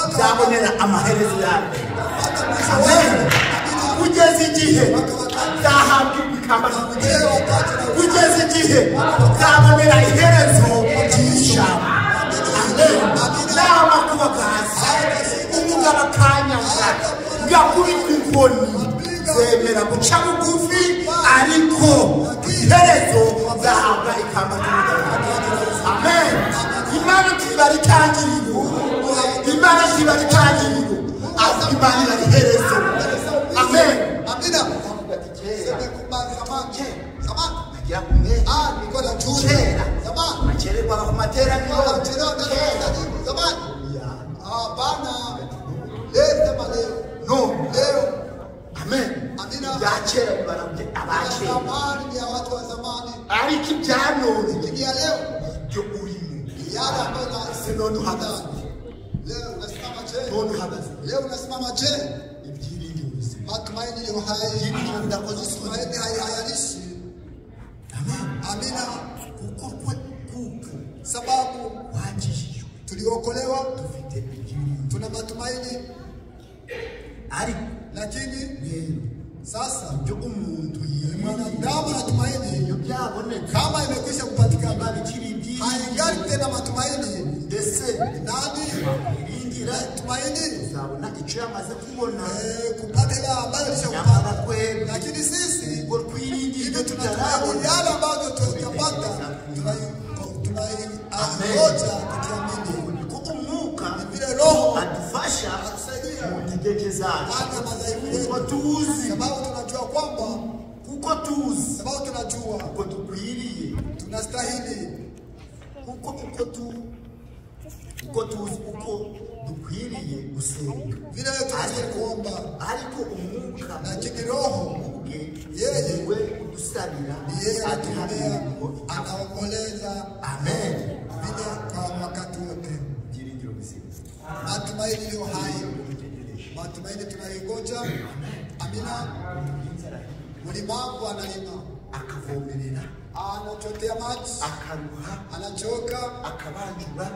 nzabonera amaherezo yaryo. mpaka mwisho Amen. wangu. Amina. Kugeza igihe nzahabwa ikamba Leo wakati na kugeza igihe nzabonera iherezo ry'ijambo. Amen. N'amakuba akaza umugabo akanyanga ngakubitwa inkoni zemera guca bugufi ariko ku iherezo nzahabwa ikamba ry'umugabo. Amen. Imana ntibara itangiriro, Imana ntibara itangiriro, ahubwo Imana ibara iherezo. Amen. Amina. Avuga ati kera Sema kumba zamani. Zamani. nagira kumwe Ah, nilikuwa na chuki. Kera. Zamani. nakererwaga ku materaniro Nilikuwa nachelewa ndani ya kusanyiko. Zamani. Ya. Hapana. Leo sema leo. No. Leo. Amen. Amina. Ibya kera bibara abakera Zamani ni ya watu wa zamani. ariko ibya none Lakini ya leo ibyo urimo ni yale ambayo na ese none uhagaze leo unasimama je? none uhagaze Leo unasimama je? ibyiringiro bizima Matumaini ni uhai. ibyiringiro bidakoze isoni. Matumaini haihayalishi. Amen. Amina. Kuko kwe kuko Sababu wakijijwe tuliokolewa dufite ibyiringiro tuna matumaini, ariko lakini rero sasa ibyo umuntu yiringira mwanadamu anatumaini iyo byabonetse kama imekwisha kupatikana, bikiri ibyiringiro haingali tena matumaini. ndetse Nani iringira tumaini uzabona icyo yamaze kubona kupata ile ambayo nyamara ilishakupata, twebwe lakini sisi ubwo twiringira hivyo ibyo tunatumaini tutarabona yale ambayo tutapata, tunaingoja tukiamini. kuko umwuka Vile Roho adufasha atusaidia mu ntege zacu ndani ya madhaifu kuko yetu, tuzi sababu tunajua kwamba, kuko tuzi sababu tunajua uko dukwiriye tunastahili, kuko uko tu uko tuzi uko dukwiriye gusenga vile tunastahili kuomba, ariko umwuka lakini Roho ubwe Yeye niwe udusabira ni yeye aduha anatuombea, imirimo anaomboleza amen vile kwa wakati wote. ibyiringiro bizima Matumaini iliyo hai, dutegereje matumaini tunaingoja. Amina. Mlimavu analima, akavomerera anachotea maji, akaruha anachoka, akabanjura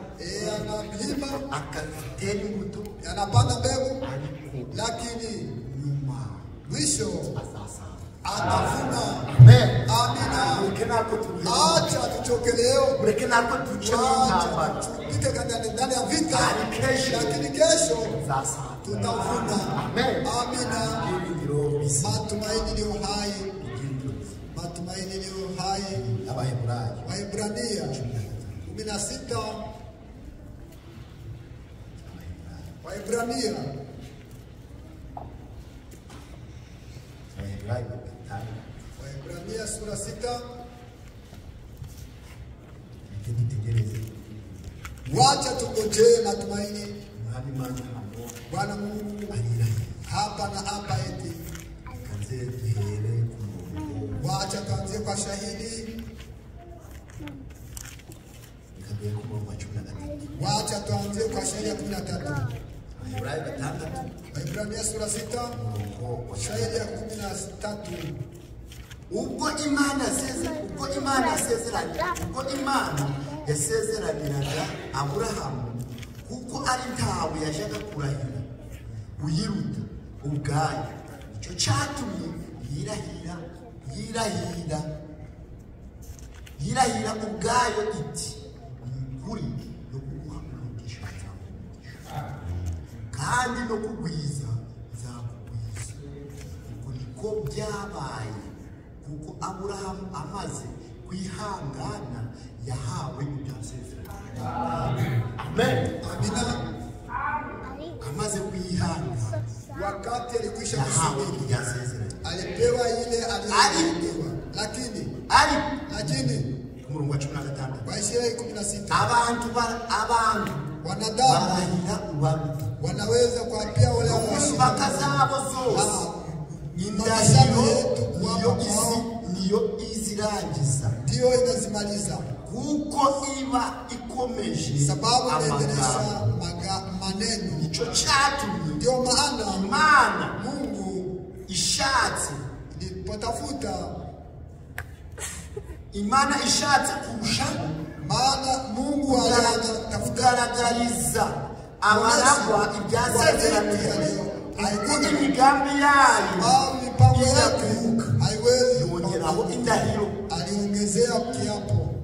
analima, agatera imbuto anapanda mbegu, ariko lakini nyuma mwisho azasanga atavuna. amen Amina. mureke natwe turuhe Acha tuchoke leo, mureke natwe duce mu acha ntambara tupite ndani ya vita, Ariko kesho lakini kesho tuzasanga tutavuna. Amen. Amina. Ibyiringiro bizima Matumaini iliyo hai, ibyiringiro bizima matumaini iliyo hai. Abaheburayo Waebrania 16, Waebrania Abaheburayo 5 Waebrania sura 6. mureke dutegereze Wacha tungojee matumaini. Umwami Imana hano Bwana Mungu arirahiye hapa na hapa eti kanze duhere ku murongo wacha tuanzie kwa shahidi Duhere ku murongo wa 13. Wacha tuanzie kwa shairi ya 13. Abaheburayo 6 Waibrania sura 6 umurongo wa shairi ya 13. Ubwo Imana ubwo Imana yasezeranye, ubwo Imana yasezeraniraga Aburahamu, kuko ari ntawe yajyaga kurahira uyiruta ubwayo, nicyo cyatumye yirahira ubwayo iti ni ukuri no kuguha umugisha nzaguha umugisha, kandi no kugwiza nzakugwiza. Uko niko byabaye, kuko Aburahamu amaze kwihangana yahawe ibyo yasezeranye. Amen. Amina. Amaze kwihangana Wakati alikwisha yahawe kusubiri ibyo yasezeranye. alipewa ile aliyopewa, lakini Ariko lakini ku murongo wa 16 kwa shairi 16 abantu wanadamu barahira ubaruta wanaweza kuapia wale no ku wanaoshinda mpaka zabo zose, indahiro niyo izirangiza, ndiyo inazimaliza, kuko iba ikomeje sababu inaendelesha amagambo. maneno. Nicyo cyatumye Ndio maana Imana Mungu ishatse ilipotafuta, Imana ishatse kurusha maana Mungu alitafuta kugaragariza abaragwa ibyasezeranijwe, kuko imigambi yayo ambao mipango yake idakuka, haiwezi yongeraho indahiro, aliongezea kiapo,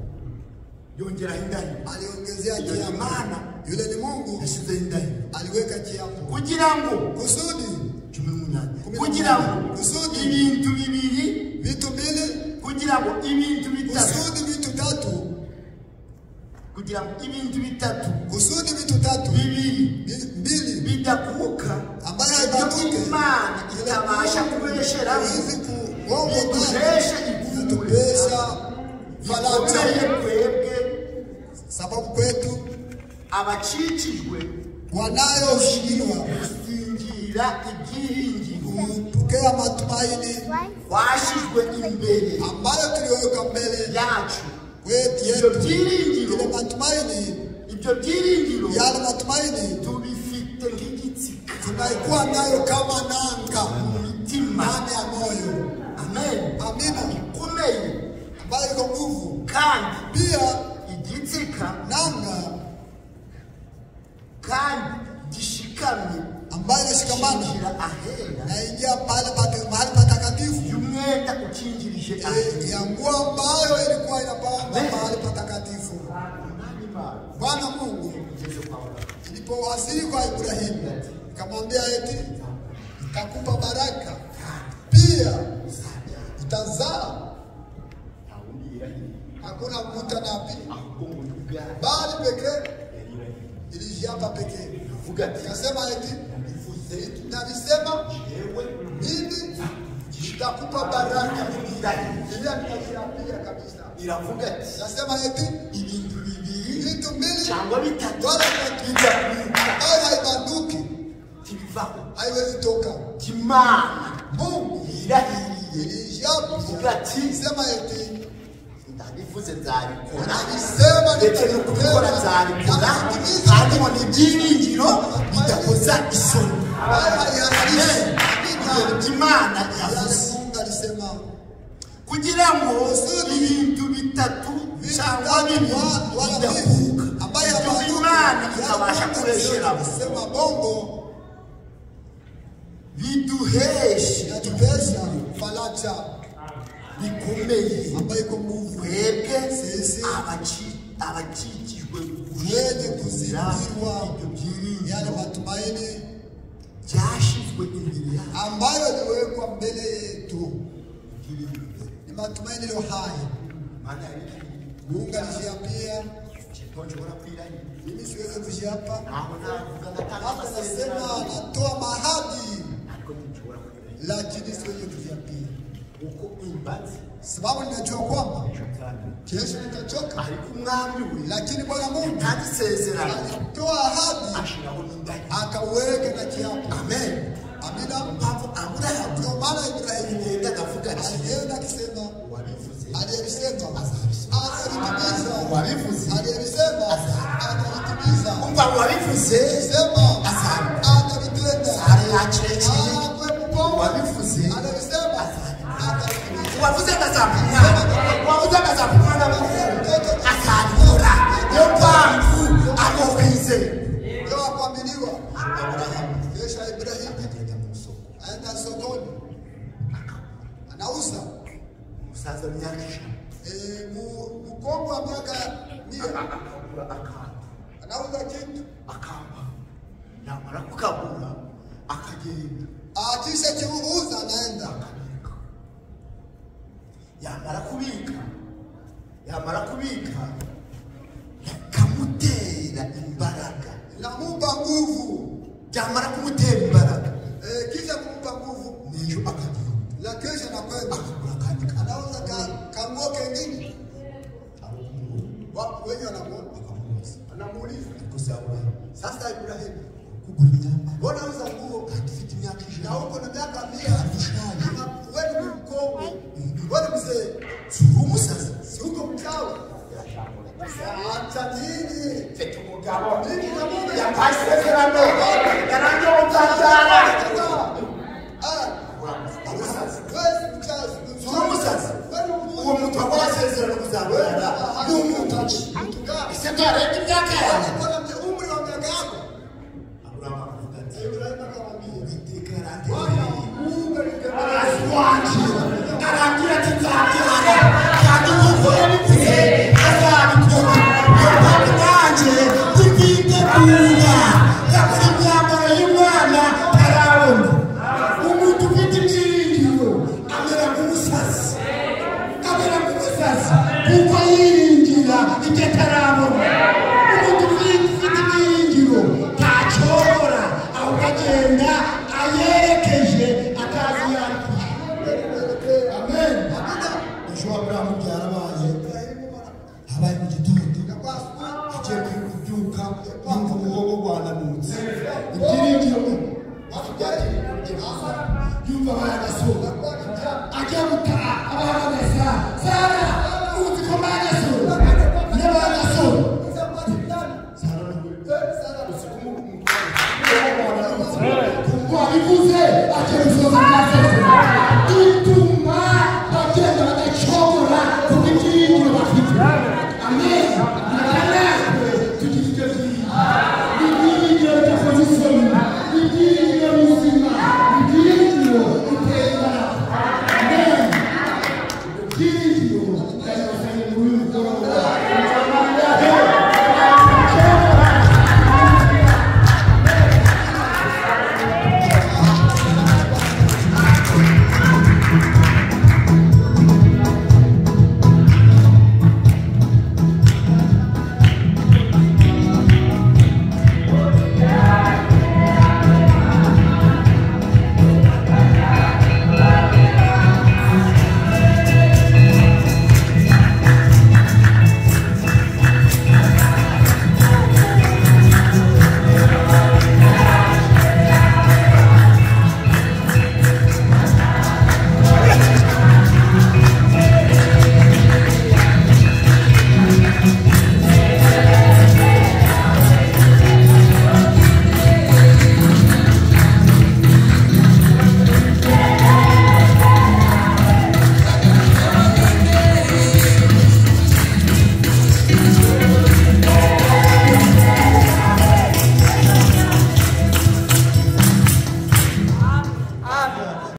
yongeraho indahiro. aliongezea Iyo kiapo. Imana Yule ni Mungu yashyizeho indahiro aliweka kiapo kugira ngo kusudi 18 kugira ngo kusudi ibintu bibiri, vitu mbili, kugira ngo ibintu bitatu, kusudi vitu tatu, kugira ngo ibintu bitatu kusudi vitu tatu bibiri mbili bidakuka, ambayo ibyo haibanduke, Imana itabasha kubesheramo, hizi kuongo biduheshe ihumure inatupesha bikomeye faraja, twebwe sababu kwetu abakikijwe wanayoshindwa gusingira ibyiringiro kupokea matumaini twashyizwe imbere ambayo tuliweka mbele yacu. kwetu Ibyo yetu. byiringiro, Ile matumaini, ibyo byiringiro yale matumaini tubifite nk'igitsika tunaikuwa nayo kama nanga mu mitima. ndani ya moyo. Amen. Amina, Gikomeye ambayo iko nguvu kandi pia igitsika nanga kandi gishikamye ambayo inashikamana kinjira ahera naingia pale mahali patakatifu y'umwenda ukingirije ahera. ya nguo ambayo ilikuwa inapamba Amen. mahali patakatifu. Umwami Imana Bwana Mungu igeze kwa Aburahamu ilipowasili kwa Ibrahimu ikamwambia eti nitakupa baraka pia utazaa. nta wundi yirahiriye Hakuna mtu nabii ahubwo ngo ni ubwayo bali pekee yari yirahiriye. ilijiapa pekee, Iravuga ati ikasema eti ndabivuze navisema jewe mimi nitakupa baraka. yirahiriye. Ile nitajiapia kabisa. Iravuga ati Nasema eti ibintu bibiri vitu mbili cyangwa bitatu wala tatu bidakuka ambayo haibanduki, ntibivaho, haiwezi toka. Imana Mungu yirahiriye ilijiapia ivuga ati sema eti ndabivuze nzabikora, navisema ndetse no kubikora nzabikora, nitatimiza, kandi ngo ni ibyiringiro bidakoza isoni. ambayo haihatarishi. Ibyo Amina. Imana Yale yavuze Mungu alisema kugira ngo ibintu bitatu vitu cyangwa tatu bibiri wala bidakuka, mbili ambayo ibyo habanduki, Imana yale itabasha Mungu kubesheramo, alisema bongo biduheshe inatupesha faraja bikomeye ambayo iko nguvu twebwe Sisi abakikijwe wenye gushira kuzingirwa ibyo byiringiro yale matumaini byashyizwe imbere yacu. ambayo yaliwekwa mbele yetu, Ibyiringiro ni matumaini iliyo hai. Imana yarihiriye. Mungu alijiapia, Ntabwo nshobora kwirahira mimi siwezi kujiapa. ntaho navuga ngatanga Hata nasema amasezerano natoa mahadi, ariko ntinshobora kwirahira lakini siwezi kujiapia, kuko imbazi sababu ninajua kwamba ejo nzanira. kesho nitachoka, Ariko umwami we lakini Bwana Mungu yatanze isezerano alitoa ahadi ashiraho n'indahiro. akaweka na kiapo. Amen. Amina. Mpamvu Aburahamu Ndio maana Ibrahimu agenda akavuga ati alienda akisema, uwabivuze aliyelisema azabisoma, atalitimiza, uwabivuze aliyelisema Umva wabivuze Sema azabikora. Atabitenda. Sara yakirekeye. Ah, mkongwe. Wabivuze Analisema atabitenda. Wavuze ngo azampa umwana, wavuze ngo azampa umwana w'umuhungu, azabikora. Niyo mpamvu abo kwizera. Ndio kuaminiwa. Aburahamu Kisha Ibrahim akagenda mu isoko, aenda sokoni, anauza. Umusaza w'imyaka 100 Mkongwe wa miaka 100 akagura akantu, anauza kitu, akamba, yamara kukagura akagenda akisha kiuza anaenda akabika, yamara kubika, yamara kubika bikamutera imbaraga, inamupa nguvu. Byamara kumutera imbaraga, Kisha kumpa nguvu n'ejo akagenda na kesho anakwenda akagura akandi kantu, anauza kanguo kengine. Abo Wenye wanamuona bakamubaza, anamuuliza, ariko se Aburahamu, sasa Ibrahim, kugura imyambaro mbona uza nguo kandi ufite imyaka na 100 uko na miaka 100 ushaje, na wewe ni mkongwe, wewe ni mzee, si uri umusazi? Si uko mchawi? Acha nini? Mfite umugabo Mimi na mume yampaye isezerano yarangiye umubyara. Ah, Umusazi, wewe si mchawi, si uri umusazi? Wewe ni Uwo muntu waguha isezerano kuzabyara ni umuntu ki? mtu gani? Ese tuharebye imyaka yawe? Mbona umri wa miaka yako? Aburahamu akavuga ati, Ibrahim akamwambia, Uwiteka Bwana yarantebereye Mungu alinitembelea. arazi iwacu, arambwira ati nzabyara, kandi nk'uko yabivuze azabikora. Niyo mpamvu nanjye ndi kwitegura ngakora imyambaro y'umwana ntarabona. Umuntu ufite ibyiringiro amera nk'umusazi, amera nk'umusazi kuko yiringira ibyo atarabona. Umuntu ufite ibyiringiro ntacyorora, ahubwo agenda ayerekeje atazi iyo ari kujya. Amen. Ejo Aburahamu byarabaye, habaye mu gitondo, agiye kubyuka yumva umuhogo gwananutse, ibyiringiro yumva abaye agasoro, ajya gutaha abaye agasara. Sara, uzi ko mbaye agasoro? Yabaye agasoro. Sara nawe uzi ko umuhogo gwananutse, kuko wabivuze agiye gusohoza amasezerano.